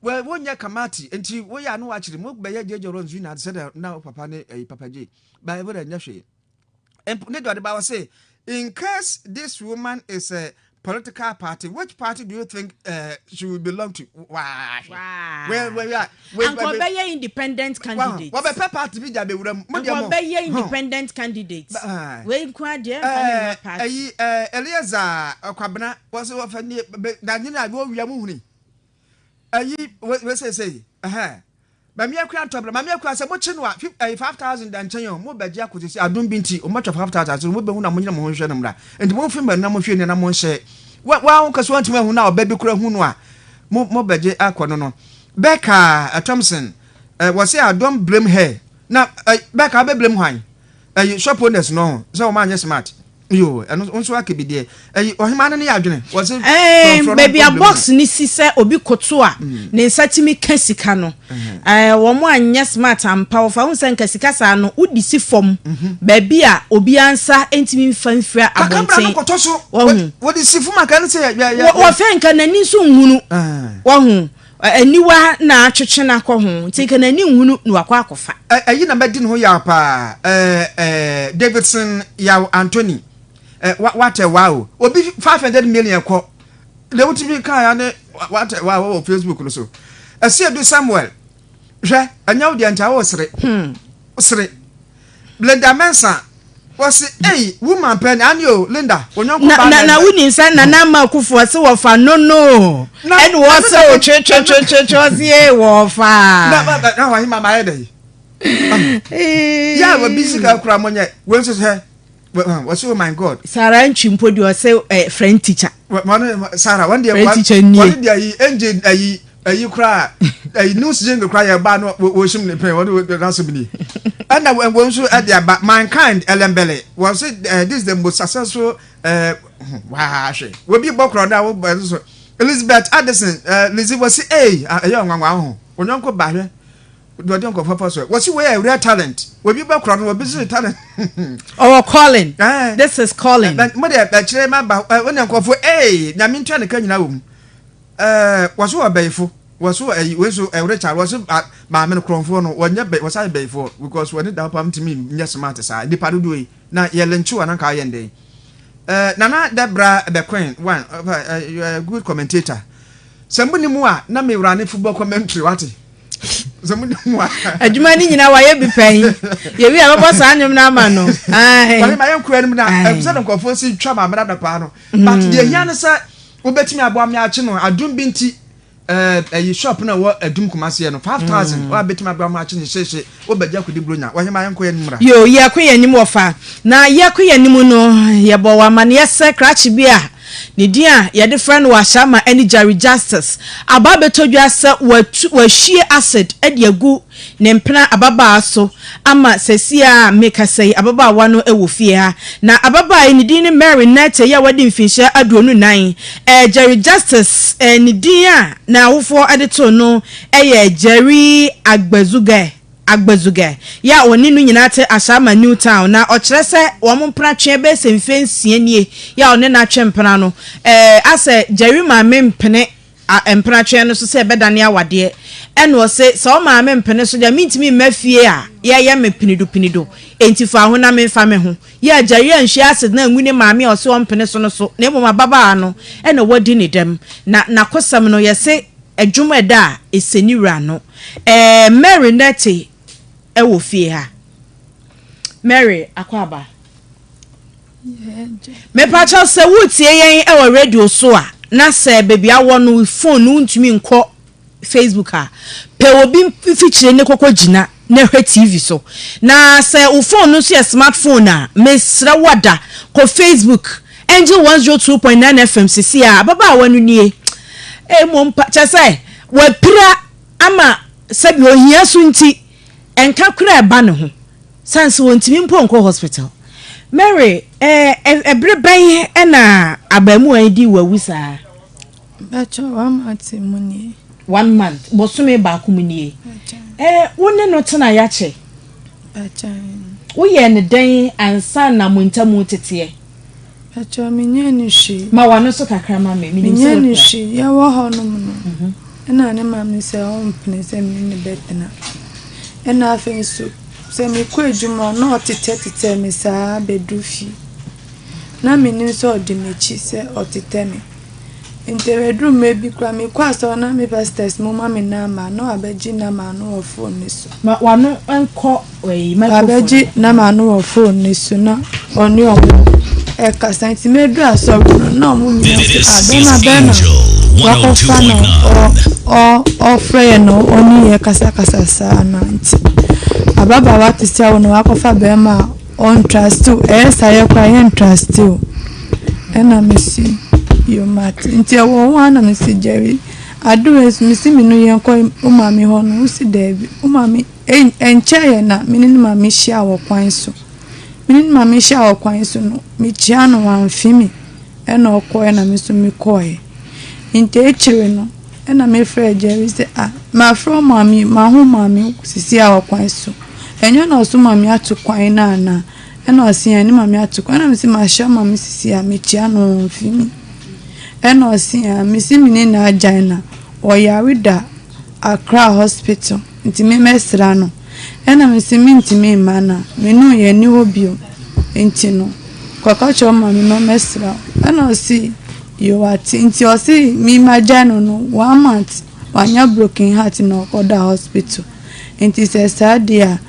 Well, wonyɛ kamati nti woyɛ ano wakyere mo bɛyɛ JJ Rawlings na sɛ na wo papa ne ɛyi Papa J ba ɛbɛ dɛ nyɛ hwee. Ne deɛ ɔde ba wɔ se, in case this woman is a political party, which party do you think she will belong to? Waa hwɛ. Anka ɔbɛyɛ independent candidate. Wɔbɛpɛ party bi gya bɛwura mu. Anka ɔbɛyɛ independent candidate. Wei nko adeɛ ɛmfa ne mma party. Ɛyi Eliezer Kwabena wɔsɛ wɔfɛ ne na nyina wɔwia mu huni. Ɛyi wei seesei ɛhɛn Maame Akua ntɔbrɛ Maame Akua sɛ mokye no a fif ɛyi 5,000 da nkyɛn o mo bɛgye akɔ sisi adom bi nti wɔn atwa 5,000 ase mo bɛhu na mo nyina mo ho nhwɛ no mmra nti mo mfe mmanu na mo hwɛ ni na mo nhyɛ wa wa ho kɛse wɔntumi ahu na ɔbɛ bi kura hu no a mo mo bɛgye akɔ no no Becca eh, Thompson eh, wɔse I don't blame her na eh, Becca wobɛ blame hwan ɛyi shop owners no ho sɛ wɔn anyɛ smart. Yoo, ɛno nso aka bi deɛ. Ɛyi, ɔhemaa no ne yɛ adwene. Wɔse Ɛɛ, frɔmfrɔm no baabi a box no si sɛ obi koto a ne nsa tumi ka sika no, ɛɛ, wɔn anyɛ smart ampa. Wɔfa ho sɛ nka sika saa no, wode si fam baabi a obiara nsa ntumi mfa mfiri Kakabra no abɔnten. kɔtɔ so. Wahu? Wɔde si fam aka no sɛ yɛ yɛ yɛ. Wɔfɛ nka n'ani nso nhunu. Wahu? Aniwa na atwetwe no akɔ ho, nti nka n'ani nhunu na wakɔ akɔfa. Ɛyi na madi ne ho yaw paa eh, Davidson Yaw Anthony eh, what a wow obi 500 million kɔ deɛ wotumi kaa ya ne what a wow wɔ Facebook no so Asiedu Samuel hwɛ ɛnyɛ wo deɛ nti a wosere hmm. sere Linda Mensah wɔsi ei woman pɛ ni ani o Linda onyɔnko ba na na wuni nsa nana ama akufo ɔsi wɔfa no no ɛna wɔsi o twetwetwetwe ɔsi ee wɔfa. Na na na wɔn ahema ma ayɛ dɛ yi yɛ a wɔbi sika kura mo nyɛ wɔn nso sɛ wɔsi oh my god. Sara ntwi mpo deɛ ɔsɛ ɛ French teacher. Wɔn Sara wɔn deɛ wɔn deɛ ayi engine ayi ayi koraa ayi news jingle koraa yɛ ba no wɔsum ne pɛn wɔn de n'asɛm ni ɛna wɔn nso ɛde aba mankind ɛlɛmbɛlɛ wɔn sɛ ɛɛ this is the most successful ɛɛ waa hwɛ obi bɔ korɔ na wɔbɔ ɛso so Elizabeth Addison ɛɛ Lizzie wɔsi ee ɛyɛ ɔnwanwa ho onyɔnko ba hwɛ. Deɛ ɔde nkurɔfoɔ fa so. Wɔsi wei yɛ rare talent. Obi bɛ korɔ no obi si talent. Ɔwɔ calling. Eh. This is calling. Mo deɛ bɛkyerɛ ma ba wɔn na nkurɔfoɔ ee nyame ntua ne ka nyinaa wɔ mu. Ɛɛ wɔso wɔ bɛyifo wɔso ɛyi wei nso ɛwere kya wɔso maame no korɔnfoɔ no wɔnyɛ bɛ wɔsa yɛ bɛyifoɔ because wɔne da pam ntumi nyɛ smart saa nipa dodoɔ yi na yɛ lynch wa nanka ayɛ ndɛn. Ɛɛ Nana Debra Bɛkwen one you are a good commentator. Sɛ mo ni mu a na me wura ne football commentary wate. Adwuma no nyinaa wayɛ bi pɛn. Yɛwie a bɛbɔ saa nnwom no ama no. Wɔne ma yɛnkɔ anim na ɛsɛ no nkurɔfoɔ si twa ma mmerɛ adapaa no. But deɛ hia ne sɛ wobɛtumi aboa me akye no adom bi nti ɛyi shop no ɛwɔ adum kumaseɛ no 5000 wa bɛtumi aboa me akye no hyehyɛ wobɛgye akɔdi buronya. Wɔne ma yɛnkɔ anim mmra. Yo, yɛkɔ yɛn anim wɔfa. Na yɛkɔ yɛn anim no yɛbɔ wɔ amaneɛ sɛ krakye bi a Ne din a yɛde frɛ no wɔ Ashama ne Jerry Justice. Aba abɛtɔ dwa sɛ watu wahwie acid de agu ne mpena ababaa so ama seesei a mekasa yi ababaawa no wɔ fie ha. Na ababaa yi ne din ne Mary Nartey yi a wadi mfinhyia 24. Jerry Justice ne din a n'awofoɔ de too no yɛ Jerry Agbazugɛ. Agbazugɛ, yɛ a ɔne no nyinaa te Ashaiman New Town, na ɔkyerɛ sɛ wɔn mpena tweɛ bɛyɛ sɛ mfeɛ nsia nie yɛ a ɔne no atwe mpena no. Ɛɛ asɛ Jerry maame mpene a mpena tweɛ no so sɛ ɛbɛdane awadeɛ. Ɛna ɔse sɛ wo maame mpene so deɛ mentumi mma fie a yɛyɛ me pinido pinido, enti fa ho na memfa me ho. Yɛ a Jerry anhwie acid no angu ne maame a ɔse ɔmpene so no so, na mmom ababaa no na wadi ne dɛm. Na n'akosɛm no yɛse Dwom ɛda a ɛsɛ ne wura no. Ɛɛ Mary Nɛte wɔ fie ha. Mary Akwaaba. Mepakyɛw sɛ woretie yɛn wɔ radio so a na sɛ baabi awɔ no phone no wontumi nkɔ Facebook a, pɛ obi mfikyire ne kɔkɔ gyina na hwɛ TV so. Na sɛ wo phone no nso yɛ smart phone a, mesrɛ wo ada kɔ Facebook Angel 102.9 FM sisi a ababaawa no nie. Mmom pa kyerɛ sɛ wapira ama sɛbi ohia so nti nka koraa ɛba ne ho sane sɛ wɔntumi mpo nkɔ hospital. Mary, ɛbere bɛn na abaamuwa yi dii wawu saa? Bɛkyɛ one month mu nie. One month, bosome baako mu nie. Ɛɛ, wo ne no tena yakyɛ? Bɛkyɛ. Woyɛɛ no dɛn ansa na mo ntam teteɛ? Pakyɛw menyɛɛ no hwee. Ma w'ano so kakra ma me, menim sɛ Menyɛɛ no wapira. hwee, yɛwɔ hɔ nom no, mhm. Ɛna ne maame sɛ ɔmpene sɛ me ne no bɛtena. Ɛna afei nso sɛ mekɔ adwuma a na ɔtetɛtetɛ me saa bɛduru fie. Na mennim sɛ ɔdi m'akyi sɛ ɔtetɛ me. Nti ɛbɛduru mmerɛ bi koraa mekɔ asɔre na me pastors mo ma me number na wabɛgye number no wɔ phone no so. Ma w'ano nkɔ ɛyi microphone. Wabɛgye number no wɔ phone no so na ɔne ɔmo ɛkasa nti mɛduru asɔre no na ɔmo nyinaa sɛ ah bɛrima bɛn na wakɔfa no ɔ ɔfrɛ yɛn na ɔne yɛn kasakasa saa no nti ababaawa te sɛ wo na wakɔfa bɛrima a Ɔntraste wo, ɛyɛ saa yɛ koraa yɛntraste wo. Ɛna mese yo mate. Nti ɛwɔ hɔ ara na mese Jerry, ade wei nso mese me no yɛnkɔ wo maame hɔ no, wose daabi. Wo maame, ɛnkyɛeɛ na me ne ne maame hyiaa wɔ kwan so. Me ne ne maame hyiaa wɔ kwan so no, mekyia no wamfe me. Ɛna ɔkɔeɛ na me nso mekɔeɛ. Nti akyire no, ɛna mefrɛɛ Jerry sɛ ah, mafrɛ wo maame, mahu wo maame sisi a wɔ kwan so. Ɛnyɛ na ɔso maame ato kwan no anaa? Ɛna ɔse ɛne maame ato kwan. Ɛna mese mahyia maame sisi a mekyia no ɔmfi me. Ɛna ɔse a mese me ne no agyae na ɔyare da Accra hospital nti me mɛsra no. Ɛna mese mentumi mma na me ne yɛn nni hɔ bio nti no kɔka kyerɛ wo maame na ɔmmɛsra wo. Ɛna ɔse yoo wate nti ɔse me magyae no no one month wanya broken heart na ɔkɔda hospital. Nti sɛ saa deɛ a,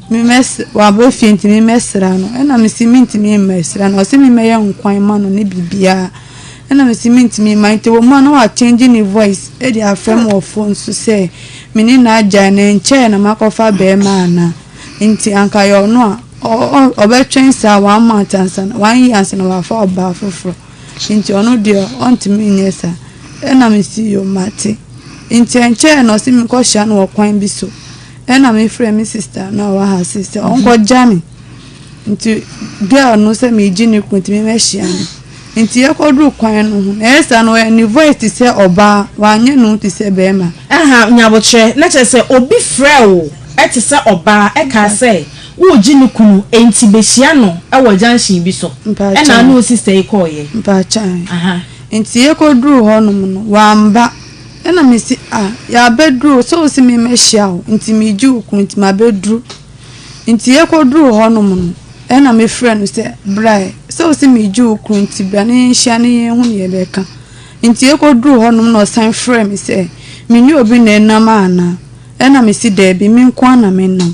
me mɛs waba fie nti me mɛsra no. Ɛna mese mentumi mmɛsra no. Ɔse me mɛyɛ nkwan ma no ne biribiara. Ɛna mese mentumi mma. Nti wɔ mu a na wa change ne voice de afrɛ me wɔ phone so sɛ me ne no agyae na ɛnkyɛɛ na makɔfa bɛrima anaa. Nti anka yɛ ɔno a ɔbɛtwɛn saa one month ansa na one year ansa na wafa ɔbaa foforɔ. Nti ɔno deɛ ɔntumi nyɛ saa. Ɛna mese yoo mate. Nti ɛnkyɛɛ na ɔse menkɔhyia no wɔ kwan bi so. Ɛna mefrɛɛ me sister no a ɔwɔ ha se sɛ ɔnkɔgya me. Nti girl no sɛ meregye ne kunu nti memmɛhyia no. Nti yɛkɔduru kwan no ho no, ɛyɛ saa no ɔyɛ ne voice te sɛ ɔbaa, wanyɛ ne ho te sɛ bɛrima. Aha, nyabotrɛ, na kyerɛ sɛ obi frɛɛ wo te sɛ ɔbaa ɛkaa sɛ woregye ne kunu enti bɛhyia no wɔ junction bi so ɛna wo ne wo sister yi kɔeɛ. Mpakyɛw. Aha. Nti yɛkɔduruu hɔnom no, wamba. Ɛna mese, Ah, yɛabɛduru o, sɛ wose memmɛhyia wo nti meregye wo kunu nti mabɛduru. Nti yɛkɔduruu hɔnom no, ɛna mefrɛɛ no sɛ, Bra ɛ, sɛ wose meregye wo kunu nti bra na yɛnhyia na yɛnhu deɛ yɛbɛka. Nti yɛkɔduruu hɔnom na ɔsan frɛɛ me sɛ, Me ne obi na ɛnam anaa? Ɛna mese, Daabi, me nko ara na menam.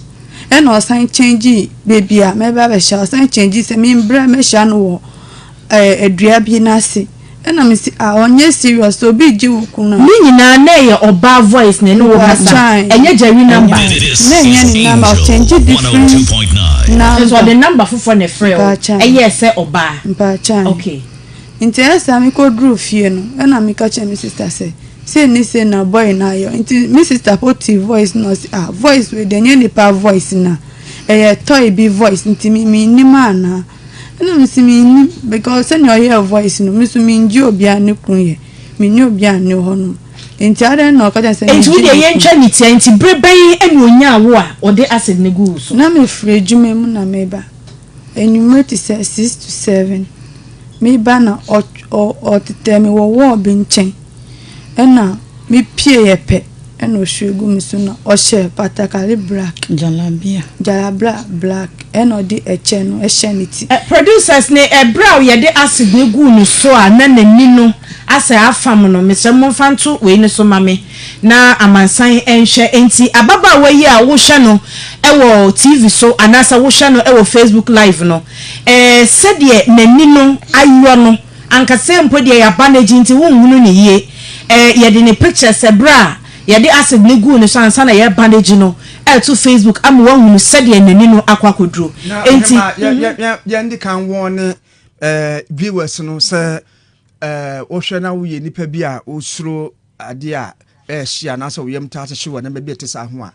Ɛna ɔsan kyɛngyee baabi a mɛba abɛhyia, ɔsan kyɛngyee sɛ membra mmɛhyia no wɔ ɛɛ dua bi n'ase ɛna me se ah ɔnyɛ serious sɛ obi regye wo kunu a. Ne nyinaa na ɛyɛ ɔbaa voice na ɛne wo kasa ɛnyɛ Jerry number. Na ɛnyɛ ne number ɔchange different number. Nso ɔde number foforɔ na ɛfrɛ wo ɛyɛɛ sɛ ɔbaa. Mpakyɛw. Okay. Nti ɛyɛ saa me kɔ duru fie no ɛna me ka kyerɛ me sister sɛ sei ne sei na boy no ayɛ nti me sister po tee voice no ɔse ah voice wei deɛ ɛnyɛ nipa voice na ɛyɛ toy bi voice nti me me nim anaa. Ɛna me se mennim because sɛnea ɔyɛɛ voice no me nso mengye obiara ne kunu yɛ menni obiara nni hɔ nom nti adɛn na ɔka kyerɛ sɛ Nti wo megye deɛ ne kunu. yɛntwa ne tia nti bere bɛn na onyaa wo a ɔde acid no guu wo so? Na mefiri adwuma mu na meba anwummerɛ te sɛ 6 to 7 meba na ɔtetɛɛ me wɔ wall bi nkyɛn ɛna mepieeɛ pɛ ɛna ɔhwie gu me so na ɔhyɛ batakari black. Jalabia. Jalabia black ɛna ɔde ɛkyɛ no ɛhyɛ ne ti. Producers ne ɛberɛ a yɛde acid no guu ne so a na n'ani no asɛ afam no mesrɛ mo momfa nto wei no so ma me na amansan nhwɛ enti ababaawa yi a wohwɛ no wɔ TV so anaasɛ wohwɛ no wɔ Facebook live no ɛɛ sɛdeɛ n'ani no ayɔ no Anka sɛ mpo deɛ yɛaba no akyi nti wonhunu no yie. Eh, yɛde ne pictures ɛberɛ a yɛde acid no guu ne so ansa na yɛrebandage no ɛreto Facebook ama woahunu sɛdeɛ n'ani no akɔ akɔduro. Na Enti, ɔhema yɛ yɛ yɛ yɛn di kan wɔn ne viewers no sɛ ɛɛ wohwɛ na woyɛ nipa bi a wosuro adeɛ a ɛrehye anaasɛ wo yam taa hyehye wɔ nneɛma bi a ɛte saa ho a,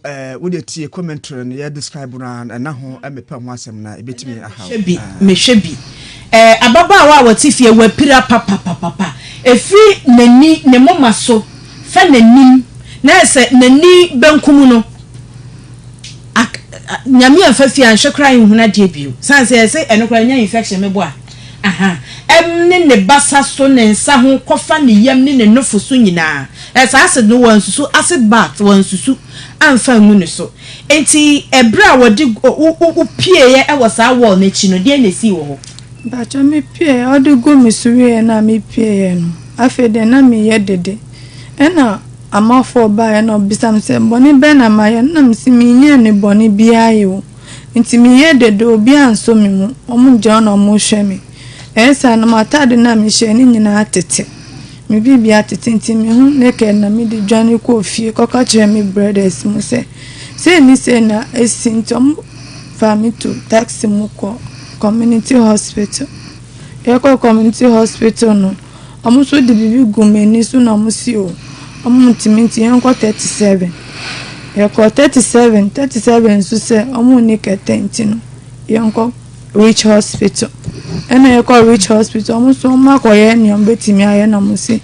ɛɛ wode tie commentary no yɛ describe no a ɛna ho mepɛ ho asɛm na ebetumi ahaw. Mehwɛ bi, mehwɛ bi. Ɛɛ ababaawa a wɔte fie wapira papapapapa. Efiri n'ani, ne moma so fɛ n'anim na ayɛ sɛ n'ani benkum no ak Nyame amfa fie anhwɛ koraa nhunu adeɛ bio. Sane sɛ yɛse ɛno koraa nya infection mebɔ a. Aha. ne ne basa so, ne nsa ho kɔfa ne yam ne ne nofo so nyinaa. Ɛ, saa acid no wɔansusu, acid bath, wɔansusu amfa angu ne so. Enti ɛberɛ a wɔde, wo, wo, wopieeɛ wɔ saa wall no akyi no, deɛn na ɛsii wɔ hɔ? Mpakyɛ me pieeɛ, ɔde gu me so wieeɛ no a me pieeɛ no, afei deɛ na meyɛ dede. Ɛna amafoɔ baeɛ na ɔbisa me sɛ bɔne bɛn na mayɛ no, na mese menyɛɛ no bɔne biara yɛ o. Nti meyɛ dede obiara ansɔ me mu, wɔn gyina hɔ na wɔrehwɛ me. Ɛyɛ saa no m'ataade no a mehyɛɛ no nyinaa tete. Me biribiara tete nti me ho naked na mede dwane kɔɔ fie kɔka kyerɛɛ me brothers mu sɛ sei ne sei na asi nti wɔn faa me to taxi mu kɔ community hospital. Yɛkɔɔ community hospital no wɔn nso de biribi gu m'ani so na wɔn si o wɔn ntumi nti yɛnkɔ 37. Yɛkɔɔ 37, 37 nso sɛ wɔn nni kɛtɛ nti no yɛnkɔ Rich hospital ɛna yɛkɔ rich hospital ɔmo nso ɔmo akɔyɛ nea ɔmo betumi ayɛ na ɔmo se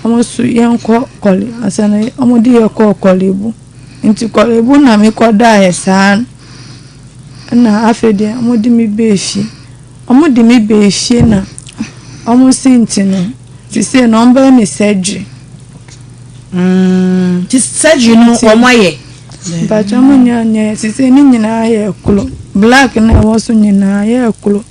ɔmo nso yɛnkɔ kɔle ansa na ɔmo de yɛ kɔɔ kɔlebu nti kɔlebu na mekɔ daeɛ saa ɛna afei deɛ ɔmo de me baa fie ɔmo de me baa fie na ɔmo se nti no sisei no ɔmo bɛyɛ me surgery. Mm, nti surgery no wɔn ayɛ. Mpakyɛ mo nyɛ nyɛ sisi ne nyinaa yɛ klo black na ɛwɔ so nyinaa yɛ klo.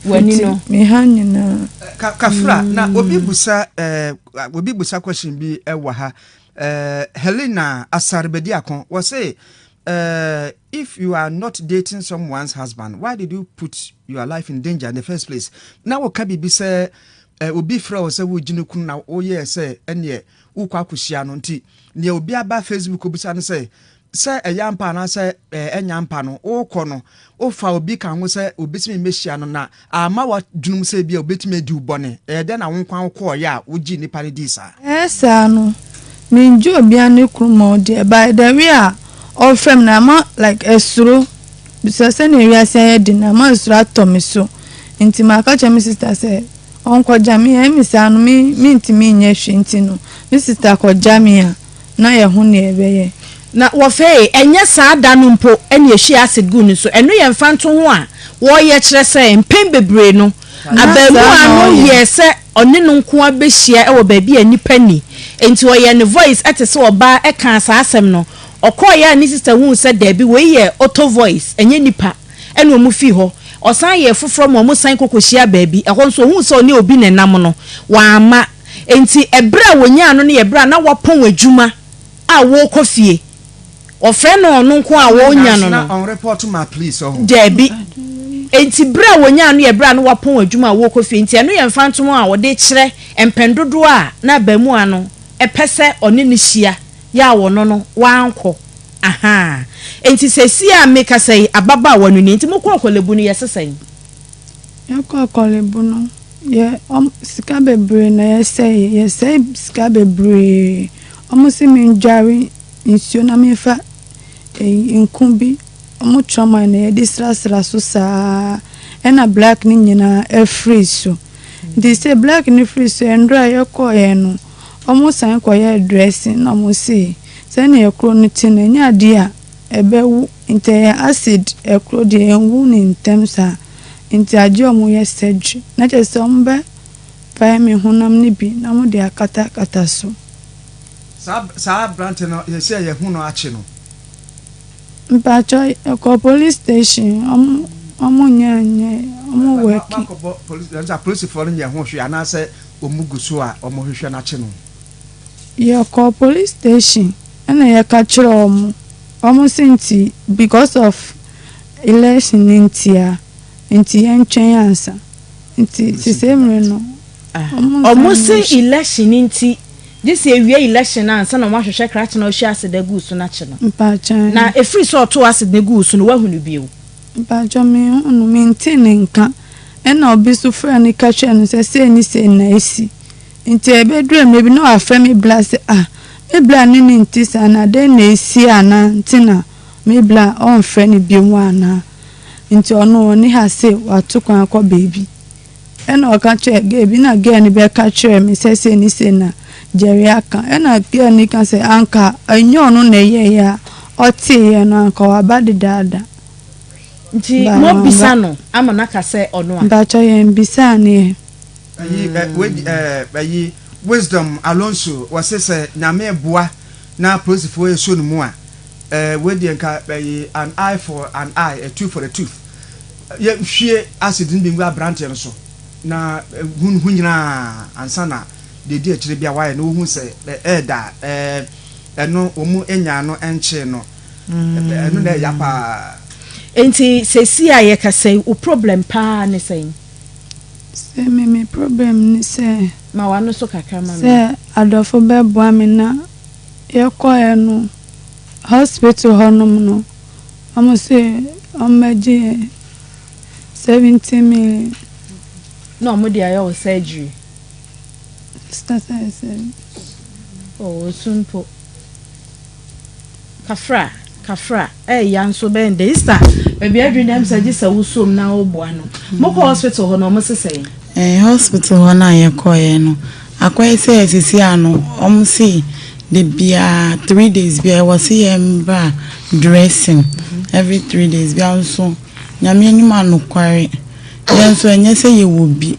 W'ani no. Me ha nyinaa. Kafra na obi busa eh, obi busa question bi eh, wɔ ha eh, Helena Asarbediako wɔse eh, if you are not dating someone's husband why did you put your life in danger in the first place na wɔka biribi sɛ eh, obi frɛ wo sɛ wogye ne kunu na woyɛɛ sɛ ɛneɛ wokɔ akɔhyia no nti nea obi aba Facebook obisa no sɛ sɛ ɛyɛ ampa anaasɛ ɛnyɛ ampa no wokɔ no wofa obi ka ho sɛ obetumi mmɛhyia no na ama wadwene mu sɛ ebia obetumi adi wo bɔne ɛyɛ dɛn na wo nko ara wokɔɔeɛ a wogyee nnipa no dii saa? Ɛyɛ saa no mengye obiara ne kunu ma ɔdeɛ but the way a ɔfrɛ me no ama like ɛsuro because sɛnea wiase ayɛ den no ama ɛsuro atɔ me so nti maka kyerɛ me sister sɛ Ɔnkɔgya me a, emi saa no me mentumi nyɛ hwee nti no, me sista kɔgya me a, na yɛho nea yɛbɛyɛ. Na wɔfɛe, ɛnyɛ saa da no mpo na ɛhwiee acid guu ne so. Ɛno yɛ mfantoho a wɔreyɛ kyerɛ sɛ mpɛn bebree no, Na saa abarimaa na no ɔyɛ. yɛɛ sɛ ɔne no nko ara bɛhyia wɔ baabi a nnipa nni. Enti ɔyɛɛ ne voice te sɛ ɔbaa kaa saa asɛm no. Ɔkɔeɛ a ne sista huu sɛ daabi, wei yɛ auto voice, ɛnyɛ nnipa. Ɛnna wɔfii hɔ. Ɔsan yɛɛ foforɔ ma wɔsan kɔ kɔhyiaa baabi. Ɛhɔ nso, ɔhuu sɛ ɔne obi na ɛnam no, wamma. Enti ɛberɛ a wɔnyaa no no yɛ berɛ a na wapɔn adwuma a wɔrekɔ fie. Wɔfrɛ no ɔno nko a wɔrenya no no. Daabi. Enti berɛ a wɔnyaa no yɛ berɛ a na wapɔn adwuma a wɔrekɔ fie. Enti ɛno yɛ mfantoho a wɔde rekyerɛ mpɛn dodoɔ a na abarimaa no pɛ sɛ ɔne no hyia yɛ a ɔno no wankɔ. Ahaa. Enti seesei a mekasa yi, ababaawa no ni. Enti mokɔɔ Korle-Bu no, yɛse sɛn? Yɛkɔɔ Korle-Bu no, yɛ wɔn sika bebree na yɛsɛeɛ. Yɛsɛe sika bebree. Wɔse mendware nsuo na memfa eyi nku bi, wɔtwerɛ maa na yɛde srasra so saa ara. Ɛna black no nyinaa afiri so. Nti sɛ black no firi so a, nnora a yɛkɔeɛ no, wɔsan kɔyɛɛ dressing na wɔse Sɛnea ɛkuro no te no, ɛnyɛ adeɛ a ɛbɛwo nti ɛyɛ acid ɛkuro deɛ ɛnwu no ntɛm saa nti agye ɔmo yɛ surgery na kyerɛ sɛ ɔmo bɛ pae me honam no bi na ɔmo de akata kata so. Saa saa abrante no yɛsɛ yɛhu no akye no. Mpakyɛw yɛkɔ police station ɔmo ɔmo nyɛ nyɛ ɔmo worki. Moakɔbɔ police ɛnsa apolisifoɔ no nyɛ ho hwee anaasɛ ɔmo gu so a ɔmo hwehwɛ no akye no. Yɛkɔɔ police station ɛna yɛka kyerɛɛ ɔmo, ɔmo se nti because of election no ntia nti yɛntwɛn ansa, nti sesei mmere no ɔmo nsan Ɔmo nyɛ se hwee. election no nti gye sɛ yɛwie election no ansa na ɔmo ahwehwɛ krakye no a ɔhwie acid agu wo so no akye no. Mpakyɛw. Na ɛfiri sɛ ɔtoo acid no guu wo so no woahu no bio? Mpakyɛw menhu no, mentee ne nka, ɛna obi nso frɛɛ no ka kyerɛɛ no sɛ sei ne sei na asi. Ntsi ebeduru mber bi na ɔafrɛ me bra sɛ ah me bra ne no nntse saa na dɛn na esi anaa ntsi na me bra ɔmmfrɛ no bio anaa ntsi ɔno ɔnye ha se ɔato kwan akɔ beebi. Nna ɔka kyerɛɛ girl bi na girl no bɛka kyerɛɛ me sɛ sei ne sei na Jerry aka. Nna girl no ka sɛ anka nnyɛ ɔno na ɛyɛeɛ a ɔtseeɛ no anka ɔaba dedaada. Nti But moabisa ɔammba. no ama no aka sɛ ɔno a? Mpakyɛw yɛmmbisaa no ɛ. Ayi ɛ wei ɛ ayi Wisdom Alonso wɔse sɛ Nyame boa na polisifoɔ ɛsɔ no mu a ɛ wei deɛ nka ɛyi an eye for an eye a tooth for a tooth yɛ hwie acid no bi ngu abranteɛ no so na hu ne ho nyinaa ansa na deɛ ɛdi akyire bi a wayɛ no wohu sɛ ɛɛda ɛ ɛno wɔn nyaa no nkyee no ɛno na ɛya paa. Enti seesei a yɛkasa yi wo problem paa ne sɛn? Sɛ me me problem ne sɛ. Ma w'ano so kakra ma me. Sɛ adɔfo bɛboa me na yɛkɔɛ no hospital hɔ nom no ɔmo se ɔmo bɛgye yɛn 70 million. Na ɔmo de ayɛ wo surgery. Sister sɛ sɛ. Oh osu mpo. Kafra kafra ɛɛya nso bɛn dɛ Easter baabi adwene dɛm sɛ gye sɛ wosom na woboa no. Mokɔ hospital hɔ no ɔmo se sɛn? Eh hospital hɔ no a yɛkɔeɛ no akɔyɛ sɛ sisi a no ɔmo se da biara 3 days biara ɛwɔ se yɛmbra dressing every 3 days biara. Nso Nyame anim anokware, yɛn nso ɛnyɛ sɛ yɛwɔ bi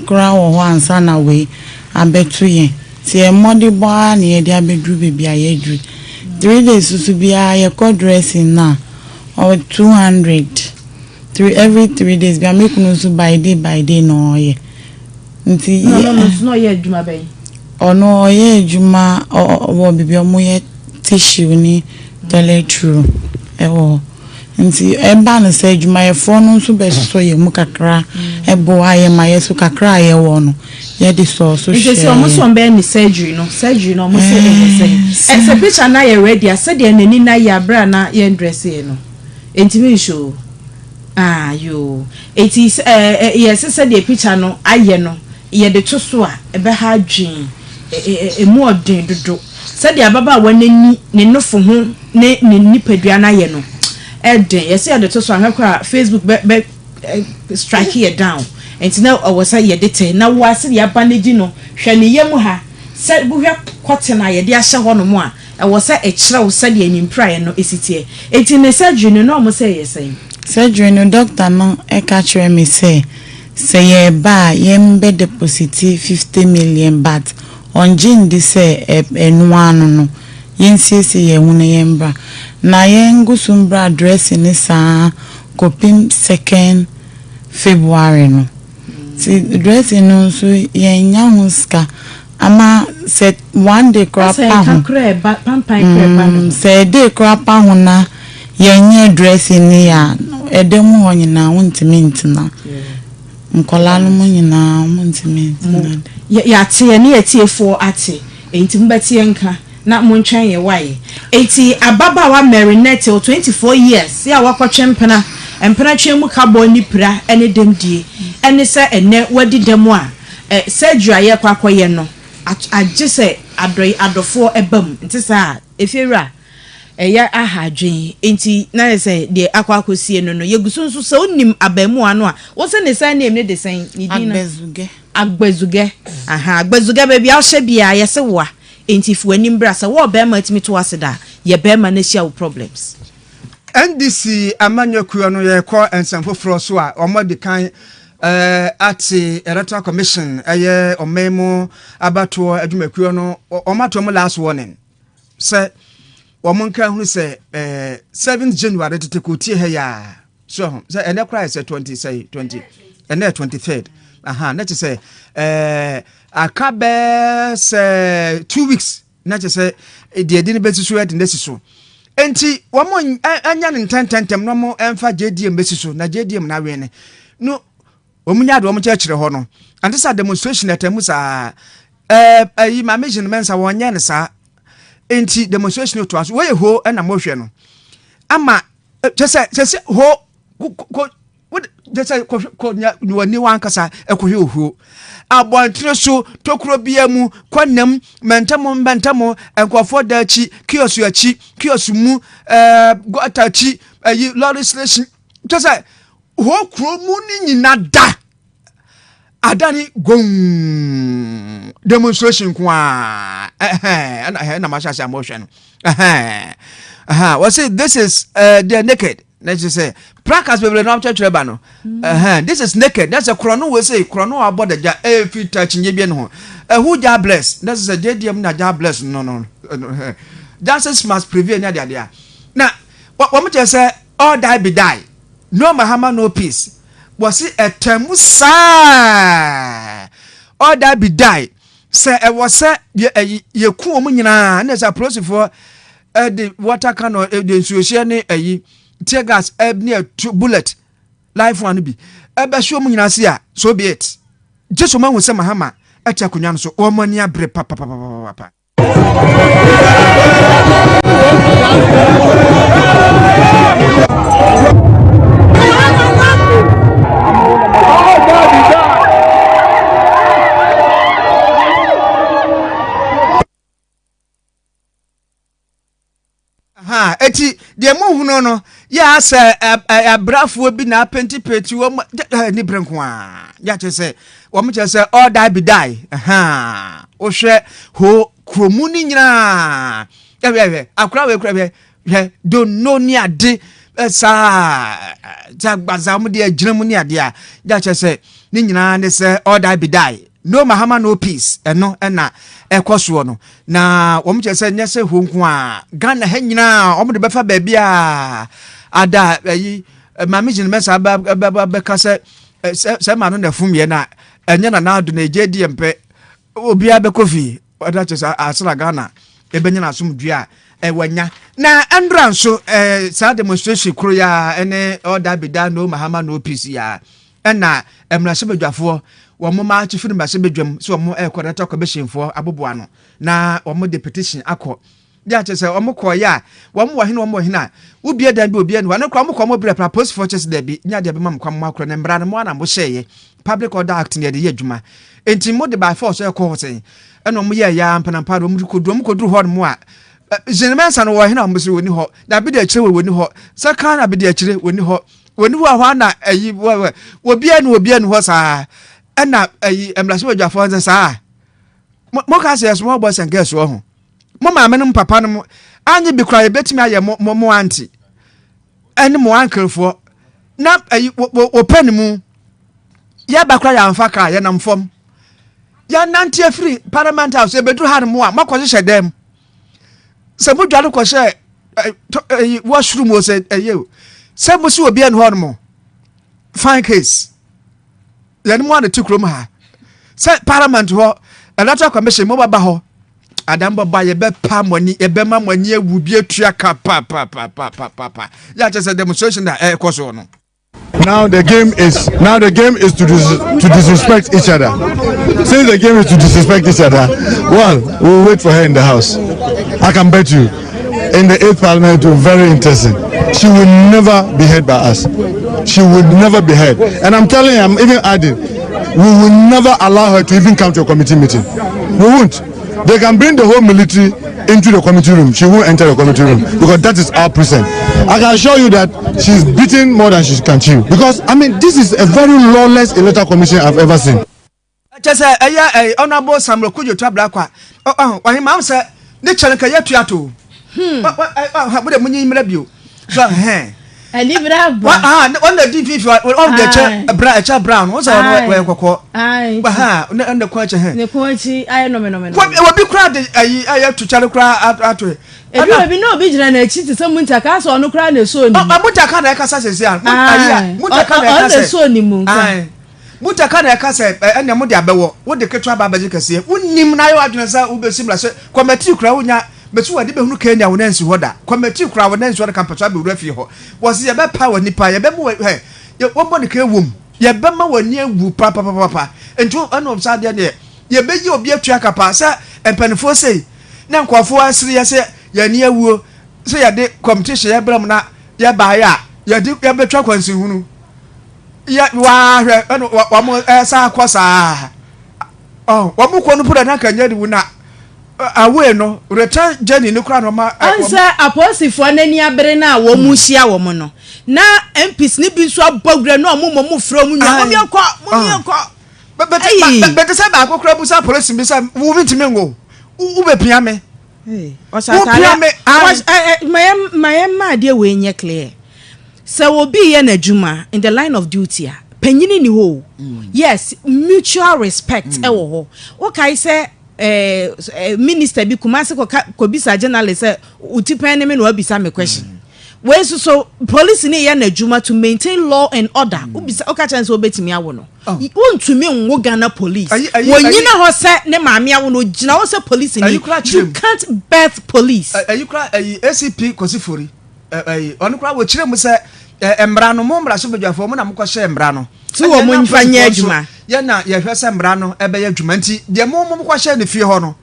koraa wɔ hɔ ansa na wei abɛto yɛn, nti yɛn mmɔdebɔ ara na yɛde abɛduru baabi a yɛaduru. 3 days soso biara yɛkɔ dressing no a, ɔwɔ 200 three every 3 days bia. Me kunu nso by day by day na ɔyɛ, nti Na ɔno nso na ɔyɛ adwuma bɛn? Ɔno ɔyɛ adwuma wɔ baabi a wɔyɛ tissue ne toilet roll ɛwɔ hɔ, nti ɛba no sɛ adwumayɛfoɔ no nso bɛsɔ yɛn mu kakra, ɛboa yɛn ma yɛ so kakra a yɛwɔ no yɛde sɔɔ so. Nti sɛ ɔmo sɛ ɔmo bɛyɛ ne surgery no, ɔmo sɛ ɛyɛ sɛn? Ɛsɛ picture na yɛ ready a sɛdeɛ n'ani na yɛ abere a na yɛn dress yɛ no ntumi nhyɛ o. Ah yoo, eti ɛɛ yɛsɛ sɛdeɛ picture no ayɛ no yɛde to so a, ɛbɛha adwene ɛ ɛ emu ɔden dodo sɛdeɛ ababaawa n'ani, ne nofo ho ne ne nipadua no ayɛ no ɛden. Yɛsɛ yɛde to so ahwɛ koraa, Facebook bɛ bɛ strike yɛ down, nti na ɛwɔ sɛ yɛde tɛ na wo ase deɛ aba n'agyi no. Hwɛ ne yam ha sɛ wohwɛ cotton a yɛde ahyɛ hɔ nom a, ɛwɔ sɛ ɛkyerɛw sɛdeɛ ne mpiraeɛ no esi teɛ. Eti ne surgery no na ɔmo sɛ ɛyɛ sɛn? Surgery no, doctor no ɛka kyerɛ me sɛ yɛreba a yɛmbɛ deposit 50 million, but ɔngye ndi sɛ ɛnoa ano no yɛnsiesie yɛn ho na yɛmbra na yɛngu so mbra dressing ne saa kɔpem 2nd February no. Nti dressing no nso yɛnya ho sika ama sɛ one day koraa pa ho. Koraa ɛba pampan koraa ɛba no. Sɛ day koraa pa ho na yɛnyɛ dressing ne yɛ a, ɛda mu hɔ nyinaa wontumi ntena, nkɔlaa no mu nyinaa wontumi ntena. Yɛate yɛ ne yɛtiefoɔ ate, enti mobɛte yɛn nka na montwɛn yɛ wae. Enti ababaawa Marinette o, 24 years yɛ a wakɔtwe mpena, mpena twe mu kabɔ ne pira ne dɛmdie ɛne sɛ ɛnɛ wadi dɛm a surgery a yɛkɔ akɔyɛ no agye sɛ adɔi adɔfoɔ ɛba mu. Nti saa efiewura ɛyɛ aha adwen, nti na yɛ sɛ deɛ akɔ akɔsie no, yɛgu so nso sɛ wonim abaamuwa no a wosɛ ne sɛ name ne de sɛn ne din no? Agbazugɛ. Agbazugɛ, aha Agbazugɛ, baabi a wohyɛ biara yɛsɛ woa, nti fi w'anim bra sɛ wɔɔ bɛrima atumi to ase da yɛ bɛrima no ahyia wo problems. NDC amanyɔkuo no, yɛkɔ nsɛm foforɔ so a wɔn adi kan ate Electoral Commission, ɛyɛ ɔman mu abatoɔ adwumakuo no, wɔn ato wɔn last warning sɛ wɔn nka hunu sɛ 7 January tete kò tie ha yaa so ho sɛ ɛnɛ koraa yɛ sɛ 20 sɛ 20, ɛnɛ 23rd aha, na kyerɛ sɛ aka bɛɛ sɛ 2 weeks na kyerɛ sɛ deɛ ɛde no bɛsi so ɛde no asi so, nti wɔn anya no ntɛntɛntɛm na wɔn mfa JDM bɛsi so na JDM na awɛn no wɔn nya de wɔn kyerɛkyerɛ hɔ no ante sɛ demonstration ɛtɛ mu saa. Ɛyi Maame Jean Mensa wɔn nyɛ no saa, nti demonstration to aso wɔyɛ ho ɛna mohwɛ no ama kyɛ sɛ ho ko kyɛ sɛ kɔ nya w'ani wankasa ɛkɔhwɛ ohuo abɔntene so tokuro bia mu kɔnam mɛntɛmo mɛntɛmo, nkurɔfoɔ da akyi, kiosk akyi, kiosk mu, gutter akyi, ɛyi lorry station, kyɛ sɛ hɔ kuro mu ne nyina da adane gong demonstration nko a ɛna ɛna ma hyɛ ase a mohwɛ no. Ɛhɛn, wɔsi this is the naked. Na kyerɛ sɛ placards bebree na wɔatwerɛtwerɛ ba no. Ɛhɛn, this is naked. Na sɛ korɔno wɔ sei, korɔno a abɔ dagya, ɛyɛ fitaa akyinnye bi ne ho. Ɛho Jah bless. Na sɛ sɛ JDM na Jah bless no no. Ɛhɛn. Justice must prevail ne adeade a. Na wɔn kyerɛ sɛ all die be die. No Mahama no peace. Wɔsi ɛtɛn mu saa. All die be die. Sɛ ɛwɔ sɛ yɛ ɛyi yɛku wɔn nyinaa na sɛ apolisifoɔ ɛde water cannon ɛde nsuohyɛ ne ɛyi tear gas ɛne ɛtu bullet life one bi ɛbɛhye wɔn nyinaa se a, so be it. Gye so wɔn ahu sɛ Mahama ɛte akonnwa no so, wɔn ani abere papapapapa. Aha, eti deɛ mohunu no yɛ asɛ abrafoɔ bi na apentipenti wɔn ne bere nko a yɛ akyerɛ sɛ wɔn kyerɛ sɛ all die be die. Aha, wohwɛ ho kuromu no nyinaa, hwɛ hwɛ akora wei kora, hwɛ hwɛ dono ne ade saa gbaza wɔn de agyina mu ne ade a yɛ akyerɛ sɛ ne nyinaa ne sɛ all die be die, no Mahama no peace. Ɛno ɛna ɛkɔ soɔ no na wɔn kyerɛ sɛ nyɛ sɛ ho nko a Ghana ha nyinaa wɔn de bɛfa baabi a ada ɛyi maame gyina mɛsa bɛ bɛka sɛ sɛ sɛ maa no na ɛfum yɛ na ɛnyɛ na n'ado na egye di mpɛ obiara bɛkɔ fie. Ɔda kyerɛ sɛ asra Ghana ɛbɛnya n'asomdwe a ɛwɔ nya na ɛndra nso ɛɛ saa demonstration koro ya ɛne ɔda beda no Mahama no peace ya. Ɛna mmarahyɛbadwafoɔ wɔn maakye firi mmarahyɛbadwam sɛ wɔn ɛrekɔ electoral commission foɔ aboboa no na wɔn de petition akɔ de akyɛ sɛ wɔn kɔɔyɛ a wɔn wɔ hene wɔn wɔ hene a wobie dan bi obie no hɔ ɛno koraa wɔn kɔ wɔn brɛ pra polisifoɔ kyɛ sɛ daabi nyɛ adeɛ bɛma mo kwan mo akorɔ ne mmara no mo ana mo hyɛɛyɛ Public Order Act na yɛde yɛ adwuma nti mo de by force ɛkɔ hɔ sɛn. Ɛna wɔn yɛ ya mpanampa no wɔn kɔduru wɔn kɔduru hɔ nom a Zenemensa no wɔ hene a wɔn sɛ wɔni hɔ na abi de akyire wɔ wɔni hɔ sɛ kan abi de akyire wɔni hɔ wɔni hɔ a hɔ ana ɛyi wɔ wɔbia no wɔbia no hɔ saa. Ɛna ɛyi mmarahyɛbadwafoɔ sɛ saa mo mo ka sɛ small boys and girls wɔ ho mo maame no mo papa no mo anye bi koraa yɛbɛtumi ayɛ mo mo mo aunty ɛne mo unclefoɔ na ɛyi wɔ wɔ wɔpɛ ne mu yɛba koraa yɛamfa kaa yɛnam fam yɛnante afiri Parliament House yɛbɛduru ha no mu a moakɔhyehyɛ dɛm sɛ modware kɔhyɛ ɛyi washroom o sɛ ɛyɛ o sɛ mo si obi ɛne hɔ no mo fine case yɛne mo ane te kurom ha sɛ Parliament hɔ Electoral Commission mo bɛba hɔ adam bɛba yɛbɛpa mo ani yɛbɛma mo ani awu bi atua ka pa pa pa pa pa pa pa yɛ akyɛ sɛ demonstration na ɛrekɔ soɔ no. Now the game is to disrespect each other. Since the game is to disrespect each other, well, we'll wait for her in the house. I can bet you, in the eighth parliament, it will be very interesting. She will never be heard by us. She will never be heard. And I'm telling you, I'm even adding, we will never allow her to even come to a committee meeting. We won't. They can bring the whole military into the committee room. She won't enter the committee room because that is our precinct. I can assure you that she's beaten more than she can chew. Because, I mean, this is a very lawless electoral commission I've ever seen. Kyɛ sɛ ɛyɛ ɛyɛ Honourable Samuel Kudjoe Ablakwa ɔ ɔhema sɛ ne kyɛ no ka yɛ tua to mo de mo nyi mmerɛ bio so hɛn ɛni bere aba wɔn na di mfimfini wɔn de ɛkyɛ brown ɛkyɛ brown wɔn sɛ wɔn wɔyɛ kɔkɔɔ ha ne ne kɔn akyi hɛn ne kɔn akyi ayɛ nɔmɛnɔmɛ. Wɔbi kura de ɛyi ɛyɛ tukyare kura ato yɛ. Ebi obi na obi gyina n'akyi te sɛ Muntaka asɛ ɔno kura na eso ne mu. Muntaka na ɛkasa sese a ayi a Muntaka na ɛkasa ɔno na eso ne mu nka. Muntaka na ɛka sɛ ɛnna mo de abɛwɔ wo de ketewa ba abɛgye kɛseɛ wonim na ayɛ w'adwene sɛ wobɛsi mmara sɛ kɔmɛtii kura wonya mɛsi wɔde bɛhunu Kenya wo nansi hɔ da kɔmɛtii kura wo nansi hɔ da kampɛso abɛwura fie hɔ wɔsi yɛbɛpa wɔ nipa yɛbɛmu wɔ hɛ wɔbɔ ne ka ewom yɛbɛma wɔ ani awu papapapa nti ɛna ɔm saa deɛ deɛ yɛbɛyi obi atua kapa sɛ mpanimfoɔ sei na nkurɔfoɔ asiri yɛ sɛ yɛn ani awuo sɛ yɛde competition yɛbrɛ mu na yɛbaeɛ a yɛde yɛbɛtwa kwansinhunu yɛ waahwɛ ɛna wɔn ɛsa akɔ saa ɔ wɔn kɔ no po dɛ na kanya de wu na away no return journey no kora na ɔma. Ɔnsɛ apolisifoɔ n'ani abere no a wɔn mu hyia wɔn no na MPs ne bi nso abɔ wura na wɔn mmɔ mu frɛ wɔn nua mo yɛn kɔ mo yɛn kɔ. Bɛte sɛ baako kora busa polisi bi sɛ wo mi ntumi ngo wo bɛ pia me. Ɔhyɛ ataare ma yɛn ma adeɛ wei nyɛ clear. Sɛ obi reyɛ n'adwuma in the line of duty a, panyini nni hɔ o. Yes, mutual respect wɔ hɔ. Wokae sɛ eh, minister bi Kumasi kɔka kɔbisa journalist sɛ wo ti pɛn ne me na wabisa me question. Wei nso so police ni yɛ n'adwuma to maintain law and order. Wobisa woka kyerɛ no sɛ wobɛtumi awo no. Wontumi nwo Ghana police. Wɔnyina hɔ sɛ ne maame awo no, ogyina hɔ sɛ police ni. You can't birth police. Ayi kora ayi ACP Kwasi Fori ɛyi ɔno kora wɔkyerɛ mu sɛ mmara no mo mmarahyɛbadwafoɔ mo na mokɔhyɛ mmara no. Ti wɔ mo nfa nyɛ adwuma. Yɛ na yɛhwɛ sɛ mmara no ɛbɛyɛ adwuma nti deɛ mo mo kɔhyɛ ne fie hɔ no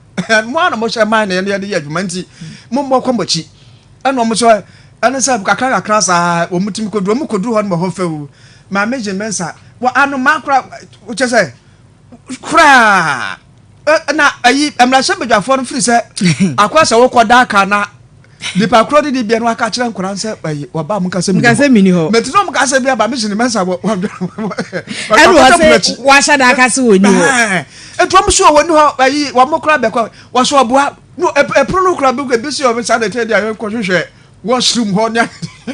mo ara na mohyɛ man na yɛde yɛde yɛ adwuma nti mo mmɔ kɔ mo akyi ɛna wɔn nso ɛne sɛ kakra kakra saa wɔn tumi kɔduru wɔn kɔduru hɔ no ma hɔ fɛw maame gye mɛnsa wɔ anomaa kora kyɛ sɛ koraa na ayi mmarahyɛbadwafoɔ no firi sɛ akɔ sɛ wokɔ daaka na nipa korɔ de de bia no aka kyerɛ nkwadaa sɛ ayi wɔba mo nkasa mini hɔ mɛti na wɔn kasa bi aba mesi ne mɛnsa wɔ wɔ ɛna wɔ sɛ wahyɛ da aka sɛ wɔ ni hɔ etu wɔn so wɔ ni hɔ ayi wɔn kora bɛkɔ wɔso ɔboa no ɛpono no kora bi ebi si wɔn saa na ɛtɛ di a yɛn kɔ hwehwɛ washroom hɔ ne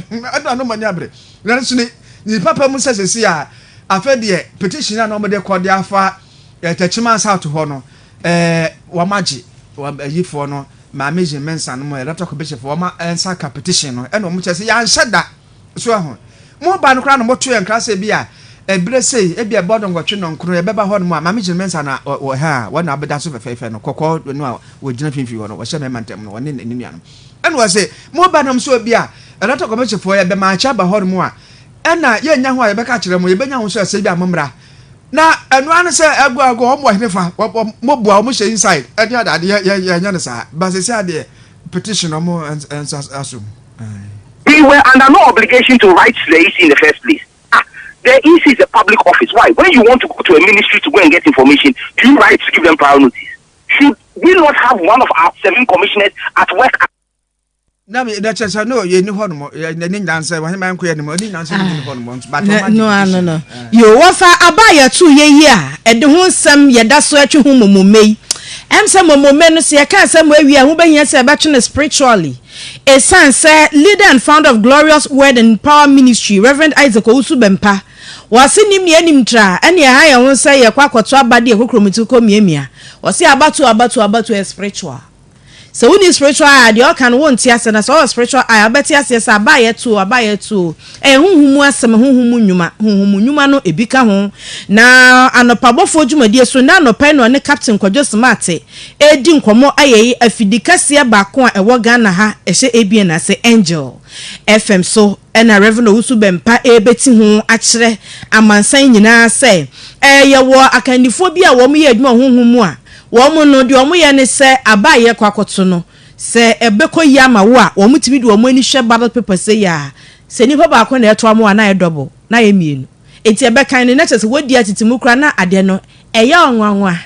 ɛna no ma ni abere nanso ne ne papa mu sɛ sɛsi a afɛ deɛ petition a na wɔn de kɔ de afa ɛtɛkyima south hɔ no ɛɛ wɔn agye wɔn ayifoɔ no Maame Jean Mensah no mu Electoral Commission foɔ wɔn nsa ka petition no ɛna wɔn kyerɛ sɛ yɛanhyɛ da so ɛho mo ba no koraa na moto yɛn nkra sɛ bi a ɛberɛ sei ebi a ɛbɔ nnɔnwɔtwe nnɔnkron yɛbɛba hɔ nom a Maame Jean Mensah na wɔ ha a wɔn na abɛda so fɛfɛɛfɛ no kɔkɔɔ no a wɔgyina mfimfini hɔ no wɔhyɛ mmarima ntam no wɔne ne nuanom ɛna wɔse mo ba nom so bi a Electoral Commission foɔ yɛbɛma akyɛ aba hɔ nom a ɛna yɛnnya ho a yɛbɛka akyerɛ mo yɛbɛnya ho so ɛsɛ bi a mo mmra Na ɛno ara ne sɛ ɛgo ɛgo wɔn wɔ hene fa wɔn mo boa wɔn hyɛ inside ɛne ade ade yɛ yɛ yɛ nyɛ ne saa ba sisi adeɛ petition wɔn nsa asom. We were under no obligation to write to the EC in the first place. Ah, the EC is a public office. Why? When you want to go to a ministry to go and get information, do you write to give them prior notice? Should we not have one of our seven commissioners at work na mi na kyerɛ sɛ no yɛ ni hɔ nom yɛ ne nyinaa nsɛ wɔn heman nko yɛ nom ne nyinaa nsɛ ne hɔ nom nso but ɔma no ano no yo wɔfa aba a yɛto yɛ yi a ɛde ho nsɛm yɛda so ɛtwe ho momome yi ɛm sɛ momome no sɛ yɛka sɛ mo awie a ho bɛhia sɛ ɛbɛtwe no spiritually ɛsiane sɛ leader and founder of Glorious Word and Power Ministry Reverend Isaac Owusu Bɛmpa wɔse nim ne anim tra ɛne ɛha yɛn ho sɛ yɛkɔ akɔto aba de yɛkɔ kuromti kɔ miamia wɔse abatoɔ abatoɔ abatoɔ yɛ spiritual Sɛ wonni spiritual eye a, deɛ ɔka no wonte aseɛ, na sɛ ɔwɔ spiritual eye a, wobɛte aseɛ sɛ aba a yɛto o, aba a yɛto o, ɛyɛ honhom mu asɛm, honhom mu nnwuma, honhom mu nnwuma no ebi ka ho. Na anɔpa bɔfoɔ dwumadie so, nnɛ anɔpa yi na ɔne Captain Kwadwo Smart redi nkɔmmɔ ayɛ yi afidi kɛseɛ baako a ɛwɔ Ghana ha, ɛhyɛ ABN ase, Angel FM so na Rev. Owusu Bɛmpa rebɛti ho akyerɛ amansan nyinaa sɛ, ɛɛ yɛwɔ akannifoɔ bi a wɔyɛ adwuma wɔ honhom mu a, Wɔn no, deɛ wɔyɛ ne sɛ, aba a yɛrekɔ akɔto no, sɛ ɛbɛkɔ yie ama wo a, wɔtumi de wɔn ani hwɛ ballot paper sei a, sɛ nipa baako na ɛto ama wo a, na ayɛ double, na ayɛ mmienu. Enti ɛbɛkan no, na kyerɛ sɛ wɔadi atete mu koraa na adeɛ no, ɛyɛ nwanwa.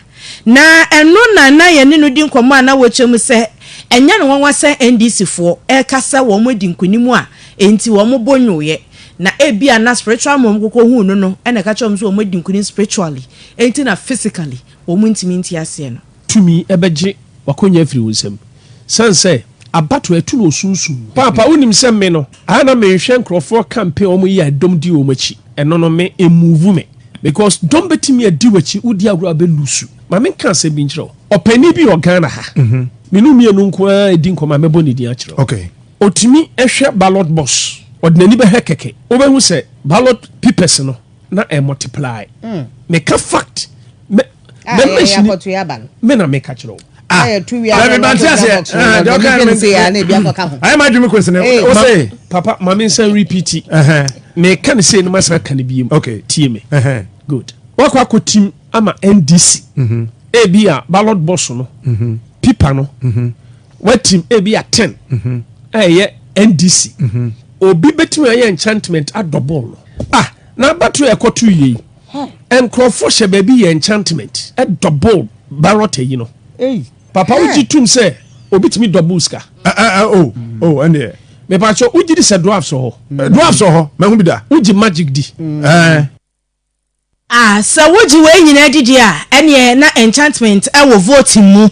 Na ɛno na na yɛne no di nkɔmmɔ a na wɔkyerɛ mu sɛ, ɛnyɛ no nwanwa sɛ NDC foɔ reka sɛ wɔadi nkonim a enti wɔn bo nwoeɛ. Na ebia na spiritual mom kɔkɔhuu no no na ɛka kyerɛɛ wɔn sɛ wɔadi nkonim spiritually, enti na physically wɔn ntumi nte aseɛ no. Tumi bɛgye w'akonwa afiri wo nsam. Sane sɛ abatoɔ ɛto no osunsum mu. Paapa wonim sɛ me no a na menhwɛ nkorɔfoɔ campaign a wɔn yɛ a dɔm di wɔn akyi ɛno no me ɛmove me because dɔm bɛtumi adi w'akyi wodi agorɔ a bɛ lusu. Ma me nka asɛm bi nkyerɛ wo ɔpanin bi wɔ Ghana ha me ne wo mmienu nko ara ɛdi nkɔmmɔ a mɛbɔ ne din akyerɛ wo ɔtumi hwɛ ballot box ɔde n'ani bɛhwɛ kɛkɛ wobɛhu sɛ ballot papers no na ɛ multiply mm. meka fact me ah, me machine me na meka kyerɛ wo ah dabi mante aseɛ deɛ ɔka no ayɛ ma adwene kwesi ne wo se papa ma me nsan repeat meka ne sei no masan ka ne biem okay tie me good wakɔ akɔ team ama ndc mhm. ebi a ballot box no mhm. pipa no mhm. watim ebi a 10 a ɛyɛ ndc obi bɛtumi ayɛ enchantment adɔbɔl no ah Na abatoɔ a ɛkɔto yie yi, nkurɔfoɔ hyɛ baabi yɛ enchantment double ballot ayi no. Papa wogye tum sɛ obi tumi double sika? Oh, oh, ɛndeɛ. Mepakyɛ wogye di sɛ dwarfs wɔ hɔ? Dwarfs wɔ hɔ, mahu bi da. Wogye magic di? Ɛɛ. Ah, sɛ wogye wei nyinaa di deɛ a, ɛneɛ na enchantment wɔ voting mu.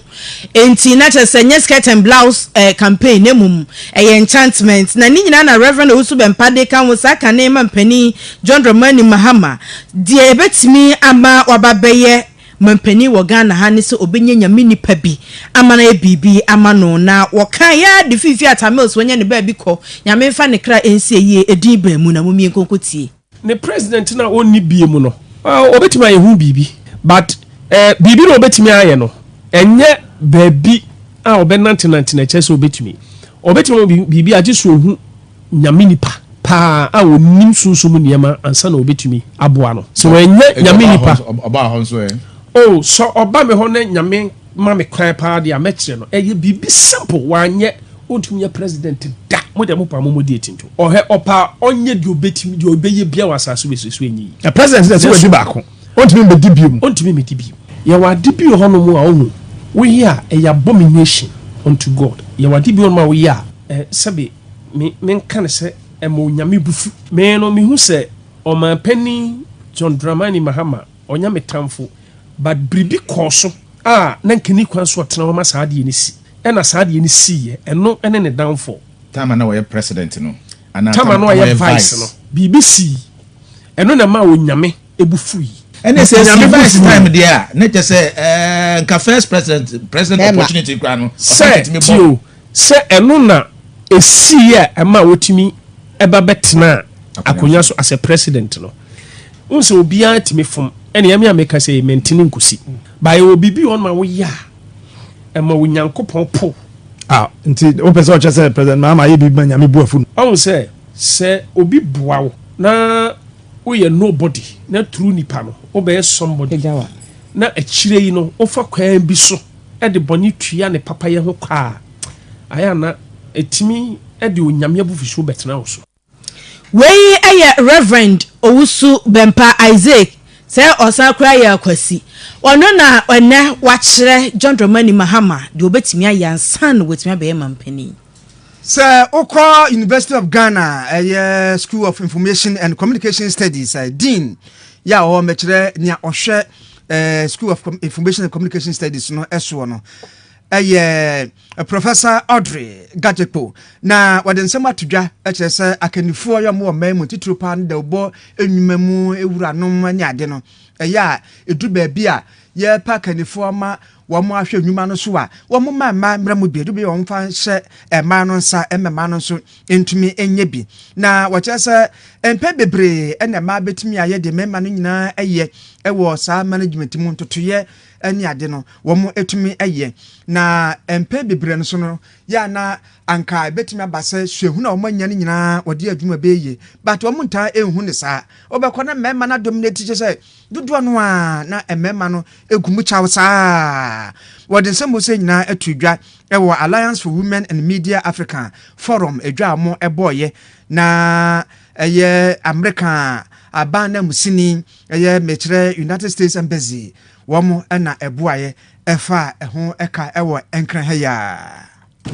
Enti na kyerɛ sɛ nyɛ skirt and blouse eh, campaign na mmom ɛyɛ enchantment. Na ne nyinaa na Rev. Owusu Bɛmpa de ka ho saa kane mampanin John Dramani Mahama. Deɛ ɛbɛtumi ama waba abɛyɛ mampanin wɔ Ghana ha ne sɛ ɔbɛnya Nyame nipa bi ama no ayɛ biribi ama no. Na wɔkaeɛ ara de fiifii Atta Mills wanya ne baabi kɔ. Nyame mfa ne kra nsie yie, ɛdin baa mu na mommie nkonko tie. Ne president no a ɔnni bie mu no ɔbɛtumi ayɛ ho biribi but eh, biribi na ɔbɛtumi ayɛ no ɛnyɛ baabi a ɔbɛnantenante na ɛkyerɛ sɛ ɔbɛtumi ɔbɛtumi ayɛ biribi agye so ɔhu nyame nipa paa a ɔnim sunsum nneɛma ansa na ɔbɛtumi aboa no sɛ wanyɛ nyame nipa ɔbaa hɔ nso ɛ oh sɛ ɔba me hɔ na nyame ma me kwan paa deɛ a mɛkyerɛ no ɛyɛ biribi simple wanyɛ ɔntumi nyɛ president da mo deɛ mo paa mo mɔdi atinto ɔhɛ ɔpaa ɔnyɛ deɛ ɔbɛtumi deɛ ɔbɛyɛ bia wɔ asase wei so so ɛnyɛ yi Na president deɛ sɛ wadi baako ɔntumi mbɛdi biom. Ɔntumi mmɛdi biom. Yɛwɔ ade bi wɔ hɔ nom a wohu woyɛ a ɛyɛ abomination unto God yɛwɔ ade bi wɔ nom a woyɛ a ɛ sɛbe me menka no sɛ ɛma Onyame bo fu. Me no mehu sɛ Ɔmanpanin John Dramani Mahama ɔnyɛ me tamfo But biribi kɔɔ so a na nka nni kwan so ɔtena hɔ ma saa adeɛ no si. Ɛna saa adeɛ no siiɛ. Ɛno ne ne downfall. Time a na ɔyɛ president no anaa Time a na ɔyɛ vice no, biribi sii. Ɛno na ɛmaa Onyame bo fuui. Ɛne sɛ ɛsi vice time deɛ a, na kyerɛ sɛ ɛɛ nka first president, president opportunity koraa no, ɔsan Sɛ, tumi tie bɔ. o, sɛ ɛno na ɛsiiɛ a ɛmaa ɔtumi ba bɛtenaa akonnwa so as a president no. Wohu sɛ obiara tumi fom, ɛne ɛme a meka sɛ mentene nkosi. Ba yɛwɔ biribi wɔ hɔ nom a woyɛ a, ɛma Onyankopɔn po. Ah, nti wopɛ sɛ ɔkyerɛ sɛ President Mahama ayɛ biribi ma Nyame bu afu no? Wahu sɛ, sɛ obi boa wo na woyɛ nobody na through nipa no wobɛyɛ somebody na akyire yi no wofa kwan bi so de bɔne tua ne papayɛ ho ka a, ayɛ a na ɛtumi de Onyame abufuhyew bɛtena wo so. Wei yɛ Rev. Owusu Bɛmpa Isaac, sɛ ɔsan koraa yɛ Akwasi. Ɔno na ɛnnɛ wakyerɛ John Dramani Mahama deɛ ɔbɛtumi ayɛ ansa na watumi abɛyɛ mampanin. Sɛ wokɔ University of Ghana a, ɛyɛ School of Information and Communication Studies a, Dean yɛ a ɔwɔ mɛkyerɛ nea ɔhwɛ School of Information and Communication Studies no soɔ no, ɛyɛ Professor Audrey Gadzekpo, na wɔde nsɛm ato dwa kyerɛ sɛ akannifoɔ yɛ wɔn wɔ mmaa mu titiriw paa no dawubɔ nnwuma mu wuranom ne ade no, ɛyɛ a ɛduru baabi a yɛrepɛ akannifoɔ ama wɔn ahwɛ nnwuma no so a, wɔn mma mmaa mmra mu bi, ɛduru baabi a wɔmfa nhyɛ mmaa no nsa mma mmaa no nso ntumi nyɛ bi. Na wɔkyerɛ sɛ mpɛn bebree na mmaa bɛtumi ayɛ deɛ mmarima no nyinaa yɛ wɔ saa management mu ntotoeɛ ne ade no, wɔtumi yɛ. Na mpɛn bebree no so no, yɛ a na anka ebetumi aba sɛ suahunu a wɔanya no nyinaa wɔde yɛ adwuma bɛyɛ yie. But wɔn ntaa nhu no saa. Wobɛkɔ na mmarima no adominate kyerɛ sɛ dodoɔ no ara na mmarima no gu mu kyaw saa. Wɔde nsɛm wɔ sɛ nyinaa ato dwa wɔ Alliance for Women and Media Africa Forum dwa a wɔbɔeɛ na ɛyɛ Amerika aban nanmusini Ɛyɛ mekyerɛ United States Embassy wɔn na ɛboaeɛ ɛfaa ɛho ɛka ɛwɔ Nkran ha yi ara.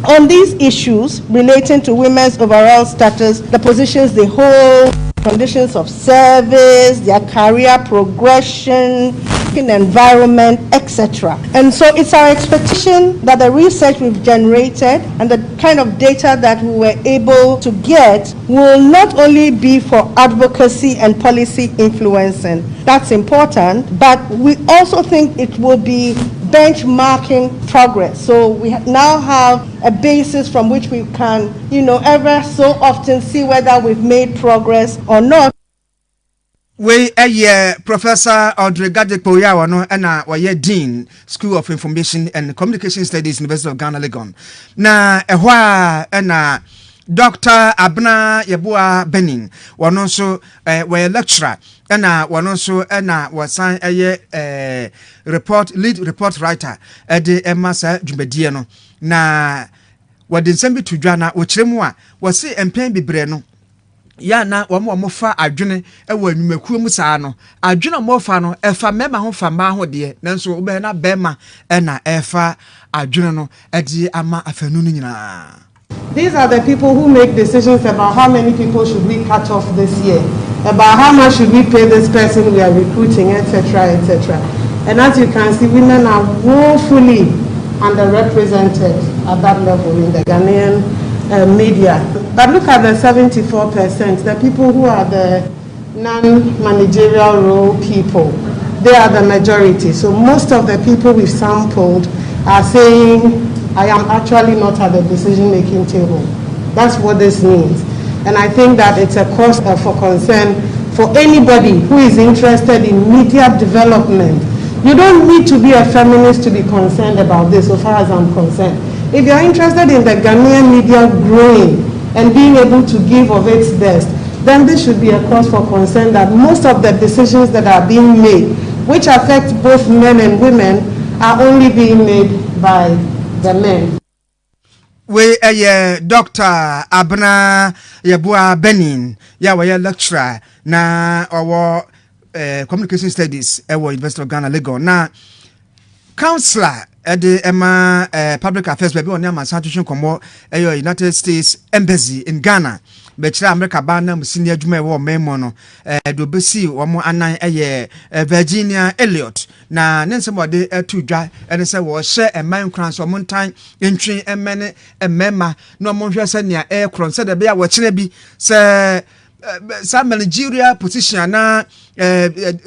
On these issues relating to women's overall status, the positions they hold, conditions of service, their career progression, working environment, etc. And so it's our expectation that the research we've generated and the kind of data that we were able to get will not only be for advocacy and policy influencing. That's important, but we also think it will be benchmarking progress. So we now have a basis from which we can, you know, ever so often see whether we've made progress or not. Wei yɛ Professor Audrey Gadekpo yi a ɔno na ɔyɛ Dean, School of Information and Communication Studies, University of Ghana, Legon. Na ɛhɔ a na Dr. Abena Yeboah Benin, ɔno nso wɔyɛ lecturer, ɛna wɔn nso na wɔsan yɛ report lead report writer de ma saa dwumadie no. Na wɔde nsɛm bi to dwa na wɔkyerɛ mu a, wɔse mpɛn bebree no, Yɛ a na wɔn a wɔfa adwene wɔ nnwumakuo mu saa no, adwene a wɔfa no, ɛfa mmarima ho fa mmaa ho deɛ, nanso wobɛhwɛ na barima na ɛrefa adwene no de ama afanu no nyinaa. These are the people who make decisions about how many people should we cut off this year. about how much should we pay this person we are recruiting, etc., etc. And as you can see, women are woefully underrepresented at that level in the Ghanaian media. But look at the 74%, the people who are the non-managerial role people. They are the majority. So most of the people we've sampled are saying, I am actually not at the decision-making table. That's what this means. And I think that it's a cause for concern for anybody who is interested in media development. You don't need to be a feminist to be concerned about this, so far as I'm concerned. If you're interested in the Ghanaian media growing and being able to give of its best, then this should be a cause for concern that most of the decisions that are being made, which affect both men and women, are only being made by the men. Wei yɛ Dɔkta Abena Yeboah Benin yɛ a wɔyɛ lecturer na ɔwɔ eh, Communication Studies ɛwɔ University of Ghana Legon na councillor ɛde ɛma eh, Public Affairs baabi ɔne amansan twetwe nkɔmmɔ ɛyɛ United States Embassy in Ghana bɛkyerɛ Amerika baa na sini adwuma ɛwɔ ɔman mu no eh, de obesi wɔn anan ɛyɛ eh, Virginia Elliott Na ne nsɛm a ɔde too dwa ne sɛ wɔhyɛ mmaa nkuran sɛ wɔntan ntwe mmɛne mmarima na wɔnhwɛ sɛnea ɛrekorɔ no sɛdeɛ ɛbɛyɛ a wɔkyena bi sɛ saa managerial position anaa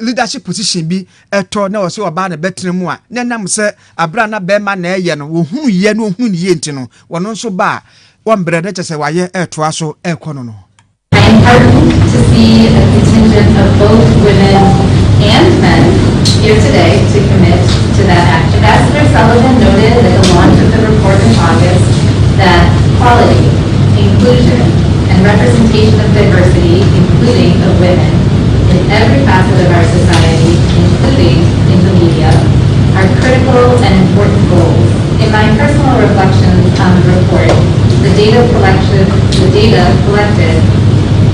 leadership position bi ɛtɔ na wɔsɛ ɔbaa na bɛtena mu a na ɛnam sɛ abere a na bɛrima na ɛyɛ no wɔhunu yie na wɔhunu ne yie nti no wɔn nso ba a wɔmbrɛ na kyɛ sɛ wɔayɛ ɛretoa so ɛrekɔ no no. I am heartened to see a contingent of both women and men here today to commit to that action. Ambassador Sullivan noted at the launch of the report in August that quality, inclusion, and representation of diversity, including of women, in every facet of our society, including in the media, are critical and important goals. In my personal reflections on the report, the data collection, the data collected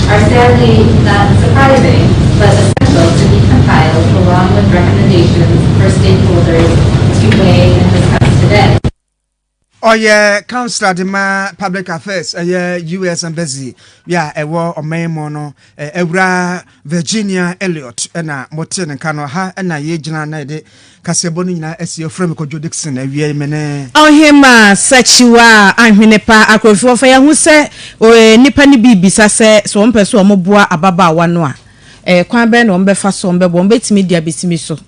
are sadly not surprising, but essential to be compiled along with recommendations for stakeholders to weigh and discuss today. Ɔyɛ councillor de ma Public Affairs ɛyɛ US Embassy bi a ɛwɔ ɔman mu no Awura Virginia Elliot ɛna mote ne nka no ha ɛna yɛgyina na yɛde kaseɛbɔ no nyinaa asi afura me Kwadwo Dickson awia yi me ne Ɔhemmaa Sakyiwa Ahwenepa Akorɔmfoɔ fa yɛahu sɛ nnipa no bi rebisa sɛ, sɛ wɔpɛ sɛ wɔboa ababaawa no a, kwan bɛn na wɔbɛfa so wɔbɛboa? Wɔbɛtumi de abɛsi me so.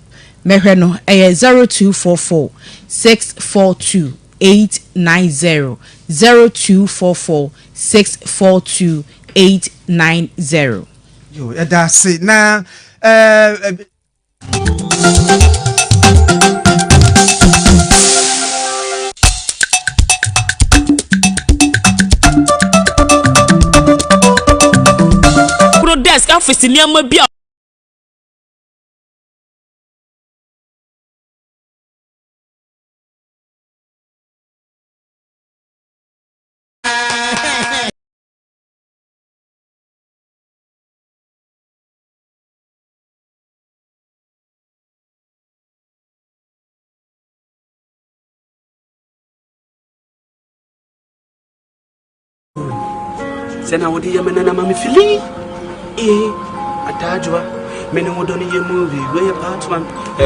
Mɛhwɛ no, ɛyɛ 0244 642 890, 0244 642 890. Yo, yɛda ase na ɛɛ. Desk office nneɛma bi a. Sɛ na wode yɛ me nana ma me fili ee ataajoa me ne wo dɔ no yɛ movie wei yɛ part one.